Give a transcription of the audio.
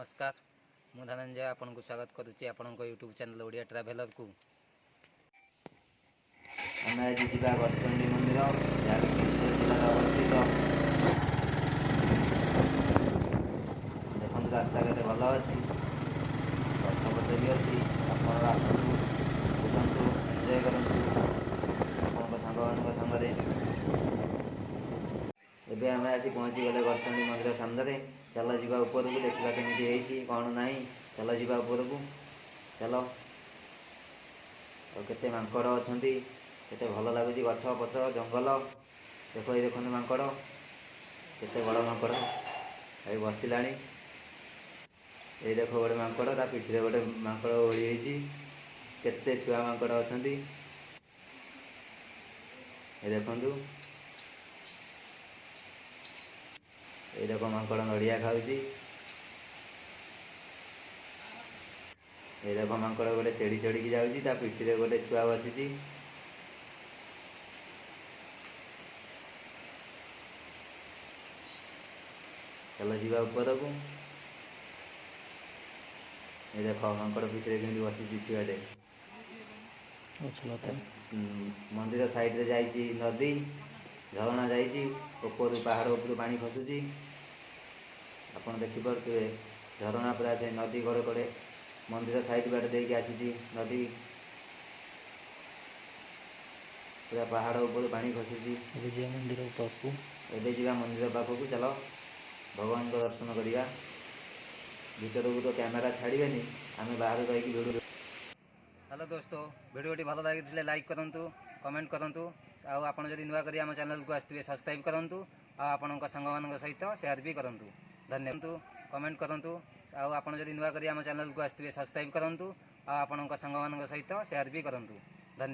ନମସ୍କାର, ମୁଁ ଧନଞ୍ଜୟ ଆପଣଙ୍କୁ ସ୍ୱାଗତ କରୁଛି ଆପଣଙ୍କ ୟୁଟ୍ୟୁବ୍ ଚ୍ୟାନେଲ୍ ଓଡ଼ିଆ ଟ୍ରାଭେଲରକୁ। ଆମେ ଆଜି ଯିବା ଗଡ଼ଚଣ୍ଡୀ ମନ୍ଦିର, ଯାହାକି କେନ୍ଦୁଝର ଜିଲ୍ଲାରେ ଅବସ୍ଥିତ। ଦେଖନ୍ତୁ ରାସ୍ତା କେତେ ଭଲ ଅଛି, ଗଛପତ୍ର ବି ଅଛି। ଆପଣ ଆସନ୍ତୁ, ବୁଲନ୍ତୁ, ଏନ୍ଜୟ କରନ୍ତୁ ଆପଣଙ୍କ ସାଙ୍ଗମାନଙ୍କ ସାଙ୍ଗରେ। ଏବେ ଆମେ ଆସି ପହଞ୍ଚିଗଲେ ଗଡ଼ଚଣ୍ଡୀ ମନ୍ଦିର ସାମ୍ନାରେ। ଚାଲ ଯିବା ଉପରକୁ, ଦେଖିବା କେମିତି ହେଇଛି କ'ଣ ନାହିଁ। ଚାଲ ଯିବା ଉପରକୁ, ଚାଲ। ଆଉ କେତେ ମାଙ୍କଡ଼ ଅଛନ୍ତି, କେତେ ଭଲ ଲାଗୁଛି ଗଛ ପତ୍ର ଜଙ୍ଗଲ। ଦେଖ, ଏଇ ଦେଖନ୍ତୁ ମାଙ୍କଡ଼, କେତେ ବଡ଼ ମାଙ୍କଡ଼ ଏଇ ବସିଲାଣି। ଏଇ ଦେଖ ଗୋଟେ ମାଙ୍କଡ଼, ତା ପିଠିରେ ଗୋଟେ ମାଙ୍କଡ଼ ଓହଳି ହେଇଛି। କେତେ ଛୁଆ ମାଙ୍କଡ଼ ଅଛନ୍ତି ଏ ଦେଖନ୍ତୁ। ଏଇ ଦେଖ ମାଙ୍କଡ଼ ନଡ଼ିଆ ଖାଉଛି। ଏଇ ଦେଖ ମାଙ୍କଡ଼ ଗୋଟେ ସିଡ଼ି ଚଢ଼ିକି ଯାଉଛି, ତା ପିଠିରେ ଗୋଟେ ଛୁଆ ବସିଛି। ଚାଲ ଯିବା ଉପରକୁ। ଏ ଦେଖ ମାଙ୍କଡ଼ ପିଠିରେ କେମିତି ବସିଛି ଛୁଆଟେ। ଗଛଲତା। ମନ୍ଦିର ସାଇଡ଼ରେ ଯାଇଛି ନଦୀ, ଝରଣା ଯାଇଛି ଉପରୁ, ପାହାଡ଼ ଉପରୁ ପାଣି ଖସୁଛି। ଆପଣ ଦେଖିପାରୁଥିବେ ଝରଣା ପୁରା ସେ ନଦୀ କଡ଼େ କଡ଼େ ମନ୍ଦିର ସାଇଡ଼ ବାଟ ଦେଇକି ଆସିଛି ନଦୀ। ପୁରା ପାହାଡ଼ ଉପରୁ ପାଣି ଖସୁଛି। ଏବେ ଯିବା ମନ୍ଦିର ପାଖକୁ। ଏବେ ଯିବା ମନ୍ଦିର ପାଖକୁ, ଚାଲ ଭଗବାନଙ୍କ ଦର୍ଶନ କରିବା। ଭିତରକୁ ତ କ୍ୟାମେରା ଛାଡ଼ିବେନି, ଆମେ ବାହାରୁ ରହିକି ଭିଡ଼ିଓ। ହ୍ୟାଲୋ ଦୋସ୍ତ, ଭିଡ଼ିଓଟି ଭଲ ଲାଗିଥିଲେ ଲାଇକ୍ କରନ୍ତୁ, କମେଣ୍ଟ କରନ୍ତୁ, ଆଉ ଆପଣ ଯଦି ନୂଆ କରି ଆମ ଚ୍ୟାନେଲକୁ ଆସିଥିବେ ସବସ୍କ୍ରାଇବ୍ କରନ୍ତୁ, ଆଉ ଆପଣଙ୍କ ସାଙ୍ଗମାନଙ୍କ ସହିତ ସେୟାର ବି କରନ୍ତୁ। ଧନ୍ୟବାଦ। କମେଣ୍ଟ କରନ୍ତୁ, ଆଉ ଆପଣ ଯଦି ନୂଆ କରି ଆମ ଚ୍ୟାନେଲକୁ ଆସିଥିବେ ସବସ୍କ୍ରାଇବ୍ କରନ୍ତୁ, ଆଉ ଆପଣଙ୍କ ସାଙ୍ଗମାନଙ୍କ ସହିତ ସେୟାର ବି କରନ୍ତୁ। ଧନ୍ୟବାଦ।